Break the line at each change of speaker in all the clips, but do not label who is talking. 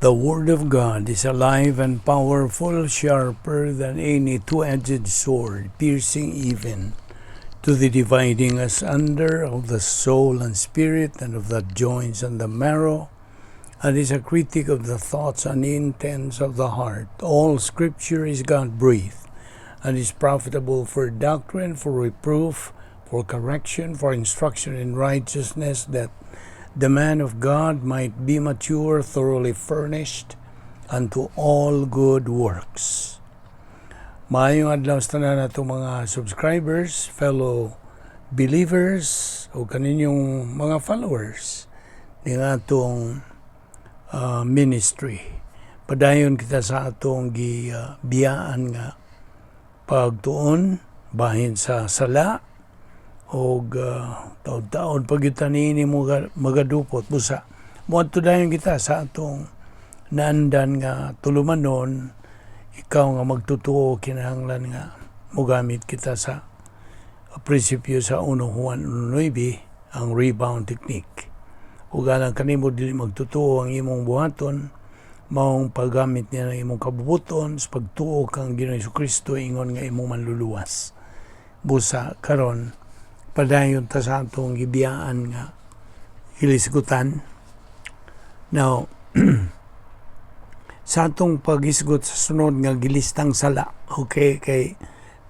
The Word of God is alive and powerful, sharper than any two-edged sword, piercing even to the dividing asunder of the soul and spirit, and of the joints and the marrow, and is a critic of the thoughts and intents of the heart. All Scripture is God-breathed, and is profitable for doctrine, for reproof, for correction, for instruction in righteousness, that the man of God might be mature, thoroughly furnished unto all good works. Maayong adlaw sa tanan natong mga subscribers, fellow believers, o kaninyong mga followers ning atong ministry. Padayon kita sa atong gibiyaan nga pagtuon bahin sa sala og taod-taod pag niini mo magadupot busa moadto dayon kita sa atong naandan nga tulumanon. Ikaw nga magtutuo, kinahanglan nga mogamit kita sa prinsipyo sa 1 Juan 1:9, ang rebound technique. Ug alang kanimo dili magtutuo, ang imong buhaton maong paggamit niya ng imong kabubuton sa pagtuo kang Ginoong Kristo ingon nga imong manluluwas. Busa karon padayon ta sa atong gibiyaan nga hilisgutan. Now, sa atong paghisgot sa sunod nga gilistang sala, okay, kay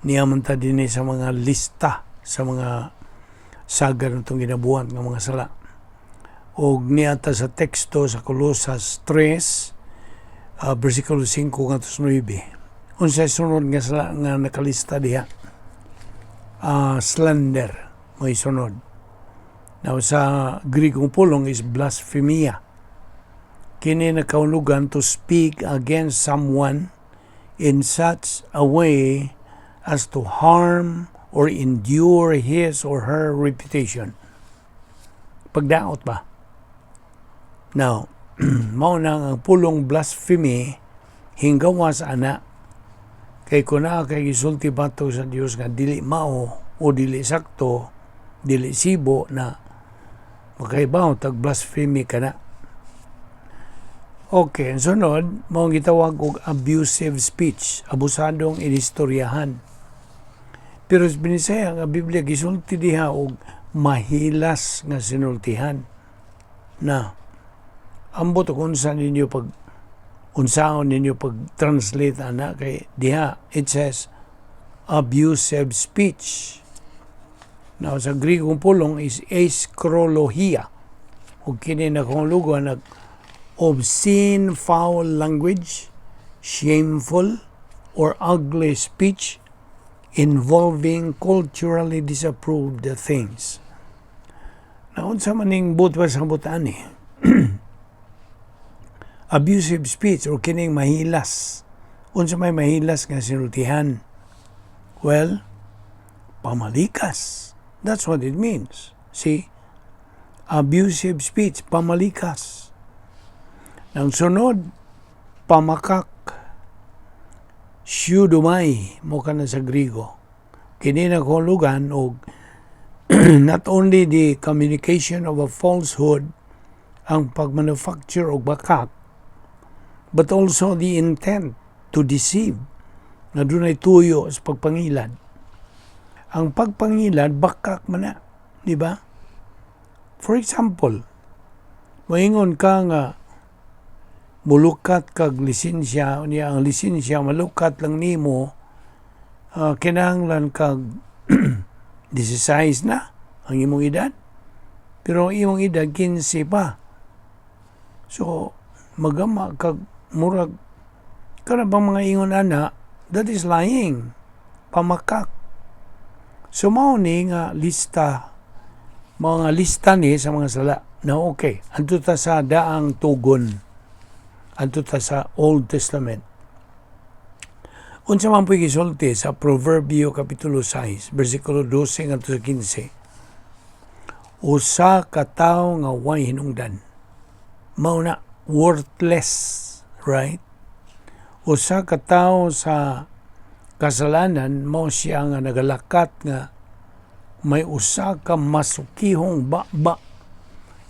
niya man ta dinhi sa mga lista sa mga sagad natong ginabuhat nga mga sala. Og niya ta sa teksto sa Colosas 3, versikulo 5 ngadto sa 9. Unsay sunod nga sala nga nakalista diha? Slander may sunod. Now, sa Grikong pulong is blasphemia. Kini nakahulugan to speak against someone in such a way as to harm or injure his or her reputation. Pagdaot ba? Now, mao na ang pulong blasphemy hinggawas ana kay kung naa kay gisulti batok sa Dios nga dili mao o dili sakto, dili sibo na, makaibaw tag blasphemy ka na. Okay, ang sunod, mao gitawag og abusive speech, abusadong inistoryahan. Pero sa Binisaya nga Biblia gisulti diha og mahilas nga sinultihan. Na ambot kung unsa ninyo pag unsaon ninyo pag translate ana, kay diha it says abusive speech. Now, sa Grikong pulong is eiskrologia. Ug kini nakahulugan nag obscene, foul language, shameful or ugly speech involving culturally disapproved things. Na unsa man ning buot pa sa butan ni? Abusive speech or kining mahilas. Unsa may mahilas nga sinultihan? Well, pamalikas. That's what it means. See? Abusive speech, pamalikas. Ang sunod, pamakak. Pseudomai, mao kana sa Grigo. Kini nakahulugan og not only the communication of a falsehood, ang pagmanufacture og bakak, but also the intent to deceive, na dunay tuyo sa pagpangilad. Ang pagpangilad, bakak man na, di ba? For example, moingon ka nga mulukat kag lisensya niya, ang lisensya malukat lang nimo, kinahanglan kag 16 na ang imong edad. Pero ang imong edad 15 pa. So magama kag murag kana bang mga ingon ana, that is lying, pamakak. So mao ni nga lista, mga lista ni sa mga sala. Na okay, adto ta sa Daang Tugon. Adto ta sa Old Testament. Unsa man po'y gisulti sa Proverbio kapitulo 6, versikulo 12 ngadto sa 15? Usa ka tawo nga way hinungdan. Mao na, worthless, right? Usa ka tawo sa kasalanan mao siya nga nagalakat nga may usa ka masukihong baba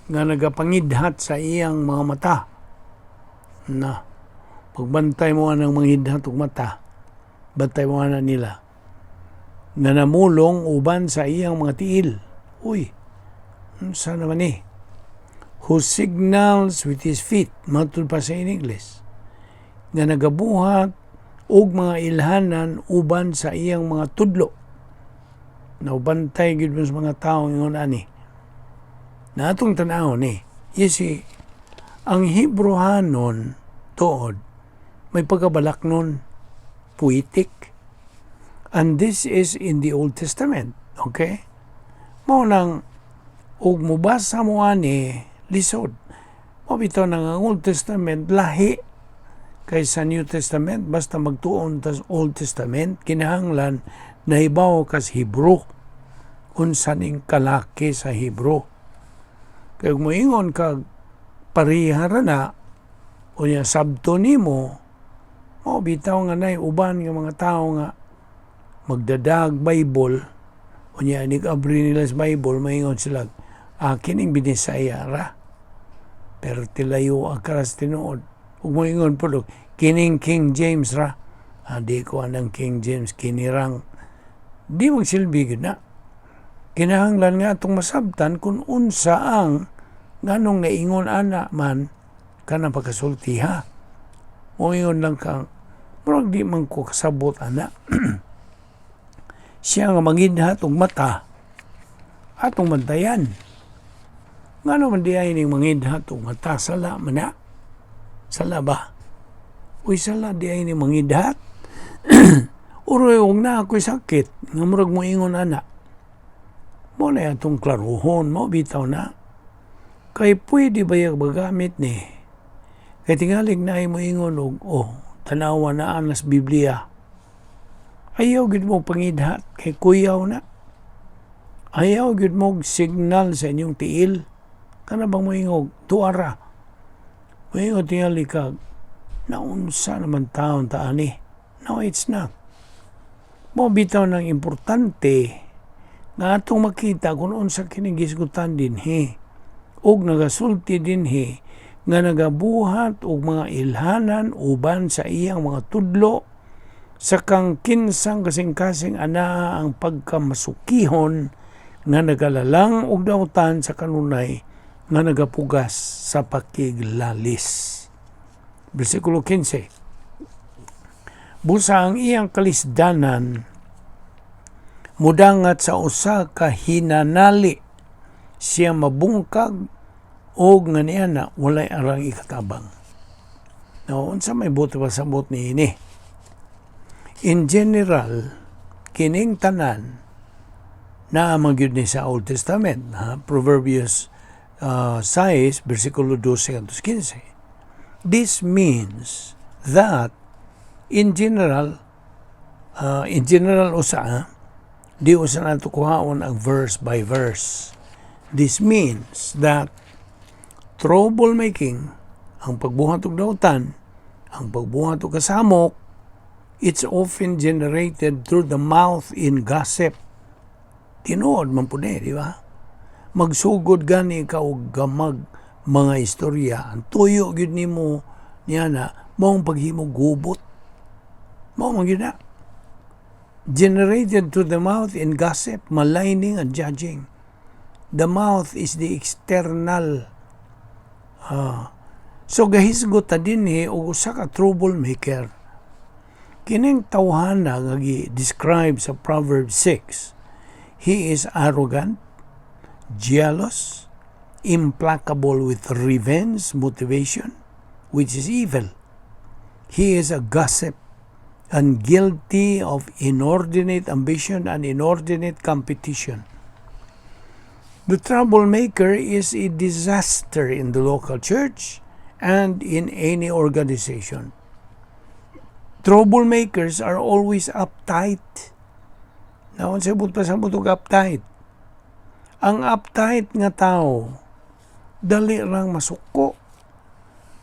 nga nagapangidhat sa iyang mga mata. Na, pagbantay mo ang mangidhat og mata, bantay mo ana nila. Nga namulong uban sa iyang mga tiil. Uy, unsa naman ni? Who signals with his feet, matud pa sa in English. Nga nagabuhat og mga ilhanan uban sa iyang mga tudlo. Naubantay gid mo sa mga tao ingon ani. Na atong tan-aw ni, you see, ang Hebrohanon tuod may pagkabalak nun, poetic. And this is in the Old Testament. Okay? Mao nang ug mubasa mo ani, lisod. Mao bitaw nang ang Old Testament lahi kaysa New Testament. Basta magtuon tas Old Testament, kinahanglan nahibaw kas Hebrew, unsa ning kalaki sa Hebrew. Kay ug moingon kag pareha ra na, unya sabto nimo, mao bitaw nga nay uban nga mga tawo nga magdadag Bible, unya nig-abri nila sa Bible, maingon sila, "Ah, kining Binisaya ra." Pero tilayo ang karas tinuod. Ug moingon po, "Kining King James ra." "Ah, di ko anang King James, kinirang." Di magsilbi gid na. Kinahanglan nga atong masabtan kung unsa ang nganong naingon ana man kanang pagkasulti ha. Moingon lang kang, "Murag di man ko kasabot ana." Siya nga mangidhat og mata, atong bantayan. Ngano man di ay ning mangidhat og mata, sala man na? Sala ba? Uy, sala di ay ning mangidhat? Uroy og na ako'y sakit, nga murag moingon ana. Mo na atong klaruhon, mo bitaw na. Kay pwede ba yung magamit ni? Kay tingalig na ay moingon og, "Oh, tanawa na anas Biblia." Ayaw gid mo pangidhat kay kuyaw na. Ayaw gid mo signal sa inyong tiil. Kana bang moingog, tuara. Moingon tingali ka, "Naunsa naman taon ta ani?" No, it's not. Mo bitaw ng importante nga atong makita kung unsa kini gisgutan dinhi ug nagasulti dinhi nga nagabuhat og mga ilhanan uban sa iyang mga tudlo sa kang kinsang kasing-kasing anaa ang pagkamasukihon nga nagalalang og dautan sa kanunay nga nagapugas sa pakiglalis. Bersikulo 15. Busa ang iyang kalisdanan mudangat sa usa ka hinanali, siya mabungkag og nga niya na walay arang ikatabang. Now, unsa may buot pasabot niini? In general, kining tanan naa man gyud ni sa Old Testament, ha? Proverbios 6, versikulo 12 hangtod 15. This means that in general usa, ha? Di usa nato kuhaon ang verse by verse. This means that troublemaking, ang pagbuhat og dautan, ang pagbuhat og kasamok, it's often generated through the mouth in gossip. Tinuod man pud eh, di ba? Magsugod gani ka og gamag mga istorya. Ang tuyo gyud nimo niya na mao ang paghimo gubot. Mao man gyud na. Generated through the mouth in gossip, maligning and judging. The mouth is the external. So gahisgot ta dinhi og usa ka troublemaker. Kining tawhana nga gi-describe sa Proverbs 6, he is arrogant, jealous, implacable with revenge motivation, which is evil. He is a gossip and guilty of inordinate ambition and inordinate competition. The troublemaker is a disaster in the local church and in any organization. Troublemakers are always uptight. Now, sa pa sa og uptight? Ang uptight nga tao, dali rang masuko.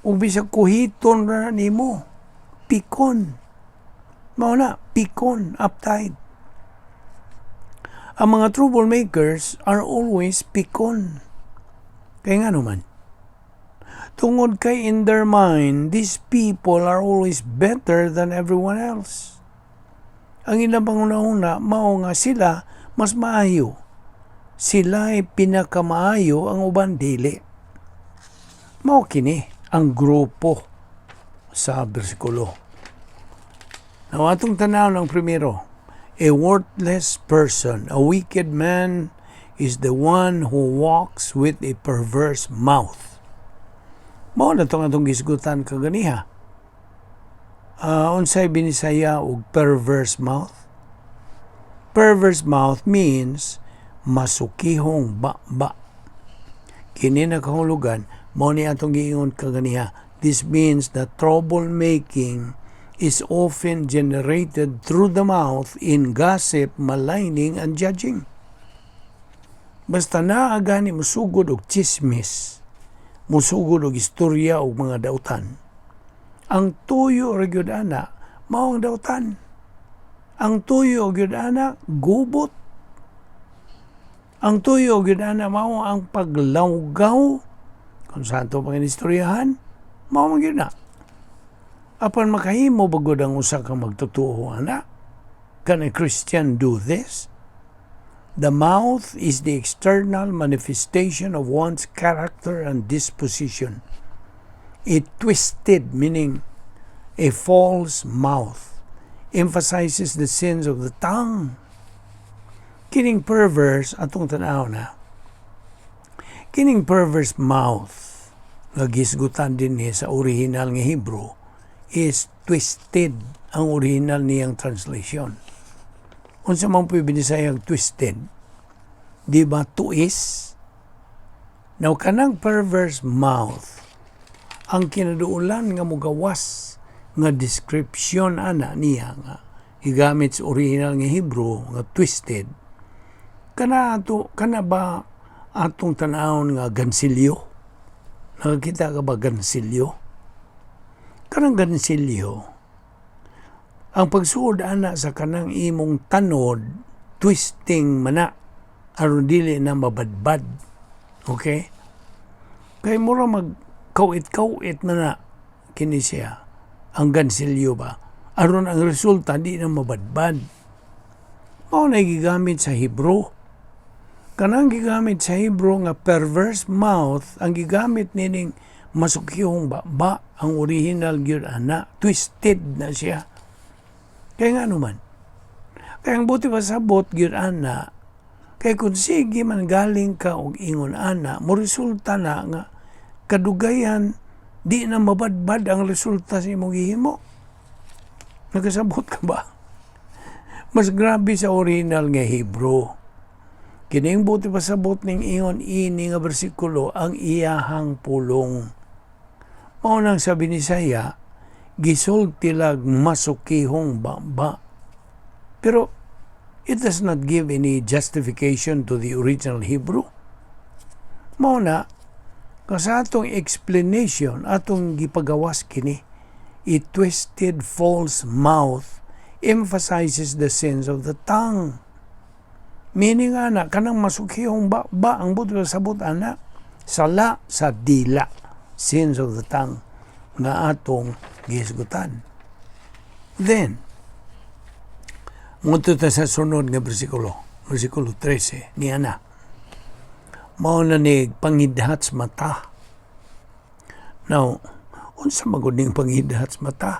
Ug bisag kuhiton ra nimo, pikon. Mao na, pikon, uptight. Ang mga troublemakers are always pikon. Kaya nga naman, Tungod kay in their mind, these people are always better than everyone else. Ang ilang panghuna-huna, mao nga sila mas maayo. Sila ay pinakamaayo, ang uban dili. Mao kini ang grupo sa bersikulo. Now, atong tanaw ng primero, a worthless person, a wicked man is the one who walks with a perverse mouth. Mao na itong atong gisgutan kaganiha. Unsay binisaya og perverse mouth? Perverse mouth means masukihong ba-ba. Kini nakahulugan, mao ni atong giingon kaganiha. This means that troublemaking is often generated through the mouth in gossip, maligning, and judging. Basta naa gani musugod og chismis, musugod og istorya og mga dautan. Ang tuyo ra gyud ana mao ang dautan. Ang tuyo gyud ana, gubot. Ang tuyo gyud ana mao ang paglawgaw kung saan to panginistoryahan, mao man gyud na. Apan makahimo ba gud ang usa ka magtotoo ana? Can a Christian do this? The mouth is the external manifestation of one's character and disposition. A twisted, meaning a false mouth, emphasizes the sins of the tongue. Kining perverse, atong tanaw na, kining perverse mouth, nga gisgutan din ni sa original nga Hebrew, is twisted ang original niyang translation. Unsa man po binisayang twisted? Di ba tuis? Now, kanang perverse mouth, ang kinaduolan nga mugawas nga description ana niya nga gigamit sa original nga Hebrew nga twisted, kana ato, kana ba atong tanawon nga gansilyo? Nakakita ka ba gansilyo? Kanang gansilyo, ang pagsuod ana sa kanang imong tanod, twisting mana aron dili na mabadbad, okay? Kay mura mag kawit-kawit na na kini siya, ang gansilyo ba, aron ang resulta di na mabadbad. Mao na gigamit sa Hebrew. Kanang gigamit sa Hebrew nga perverse mouth, ang gigamit nining masukyong ba, ang original gyud ana, twisted na siya. Kaya nga naman, kaya ang buti pasabot gyud ana, kay kung sige man galing ka og ingon ana, mo resulta na nga kadugayan di na mabadbad ang resulta sa imong gihimo. Nagkasabot ka ba? Mas grabe sa original nga Hebrew. Kining buti pasabot ning ingon ini nga bersikulo, ang iyahang pulong. Mao nang sabi ni Isaiah, gisulti lag masukihong baba. Pero it does not give any justification to the original Hebrew. Mao na, sa atong explanation, atong gipagawas kini, a twisted false mouth emphasizes the sins of the tongue. Meaning ana, kanang masukihong ba, ba ang buto sabot ana, sala sa dila, sins of the tongue, nga atong gihisgutan. Then, ngadto ta sa sunod nga bersikulo, bersikulo 13, niya na. Mao na ni pangidhat sa mata. Now, unsa magud ning pangidhat sa mata?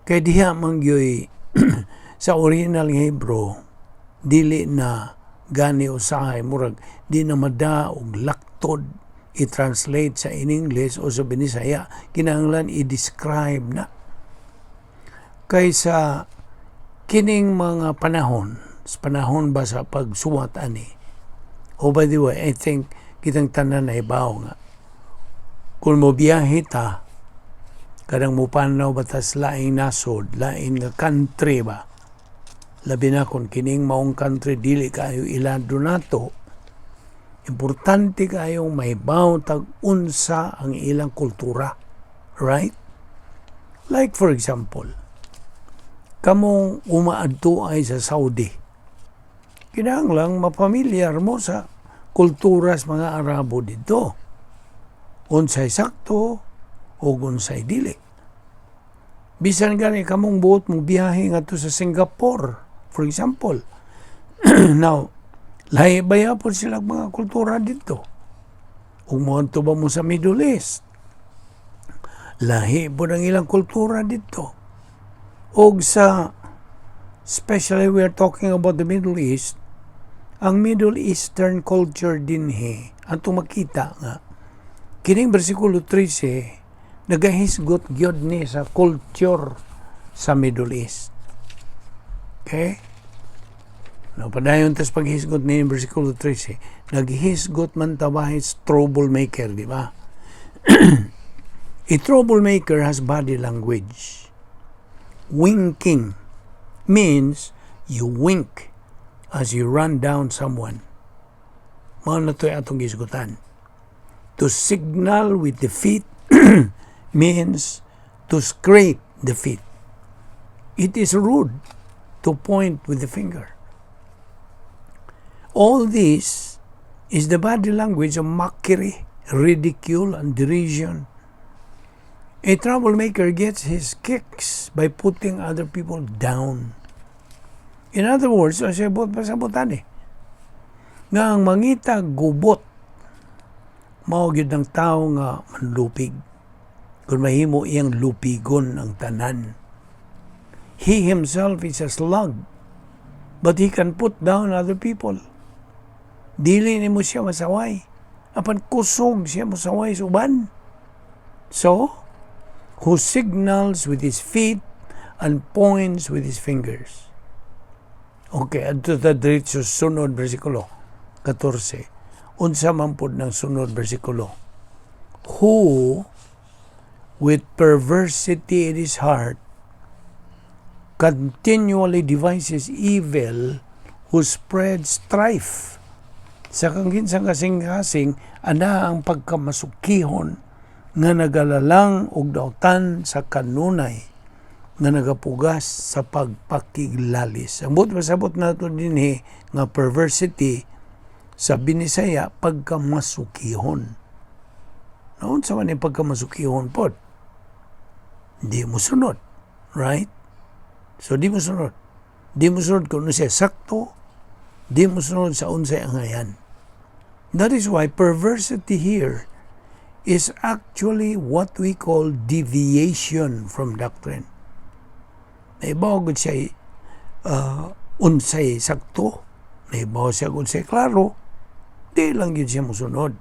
Kay diha man gyoy sa original nga Hebrew, dili na gani usahay, murag di na mada og laktod i-translate sa in English o sa Binisaya, kinahanglan i-describe na. Kaysa kining mga panahon, sa panahon ba sa pagsuwat ani. Oh, by the way, I think kitang tanan na ibaw nga kung mo biyahe ta, kanang mupanaw ba tas laing nasod, lain nga country ba, labi na kung kining maong country dili kayo ilado nato, importante kayong mahibaw tag unsa ang ilang kultura, right? Like for example, kamong umaadto ay sa Saudi, kinahanglang mapamilyar mo sa kultura sa mga Arabo dito. Unsay sakto o unsay dili. Bisan gani kamong buot mo biyahe ngadto sa Singapore, for example. Now, lahi baya po sila mga kultura dito? Ug moadto ba mo sa Middle East? Lahi po ng ilang kultura dito. Og sa, especially we are talking about the Middle East, ang Middle Eastern culture dinhi, atong makita nga kining bersikulo 13 nagahisgot gyud ni sa culture sa Middle East. Okay? No, padayon tas paghisgot ni bersikulo 13, naghisgot man tabahin troublemaker, di ba? A troublemaker has body language. Winking means you wink as you run down someone. Mao na to'y atong gisgutan. To signal with the feet means to scrape the feet. It is rude to point with the finger. All this is the body language of mockery, ridicule, and derision. A troublemaker gets his kicks by putting other people down. In other words, pasabot pasabotan eh, nga ang mangita gubot, mao gyud ang tao nga manlupig. Kung mahimo iyang lupigon ang tanan. He himself is a slug, but he can put down other people. Dili nimo siya masaway. Apan kusog siya mosaway sa uban. So, who signals with his feet and points with his fingers. Okay, adto ta diretso sunod bersikulo 14. Unsa man pod ng sunod bersikulo? Who with perversity in his heart continually devises evil, who spreads strife. Sa kang kinsang kasing-kasing, ana ang pagkamasukihon nga nagalalang og dautan sa kanunay nga nagapugas sa pagpakiglalis. Ang buot pasabot nato dinhi nga perversity sa Binisaya, pagkamasukihon. Naunsa man yung pagkamasukihon pod? Di mo sunod. Right? So di mo sunod. Di mo sunod kung ano siya sakto, di mo sunod sa unsay angayan. That is why perversity here is actually what we call deviation from doctrine. Naibaw gud siya unsay sakto, naibaw siya unsay klaro, di lang yun siya musunod.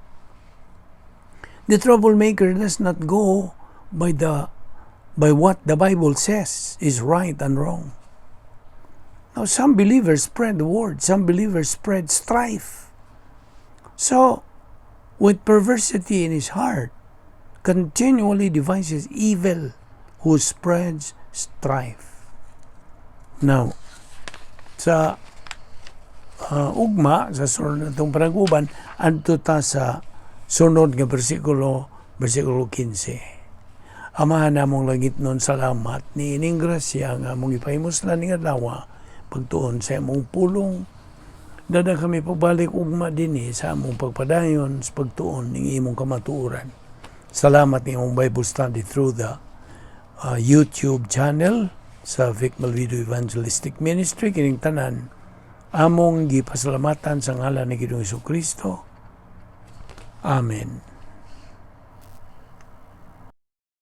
The troublemaker does not go by what the Bible says is right and wrong. Now, some believers spread the word, some believers spread strife. So, with perversity in his heart, continually devises evil, who spreads strife. Now, sa ugma, sa sunod natong panaguban, adto ta sa sunod nga bersikulo, bersikulo 15. Amahan namong langitnon, salamat ni ining grasya nga among ipahimuslan ning adlaw pagtuon sa imong pulong. Dada kami pagbalik ugma dinhi sa among pagpadayon sa pagtuon ning imong kamatuoran. Salamat ni imong Bible study through the YouTube channel sa Vic Malvido Evangelistic Ministry. Kining tanan among gipasalamatan sa ngalan ni Ginoong Kristo. Amen.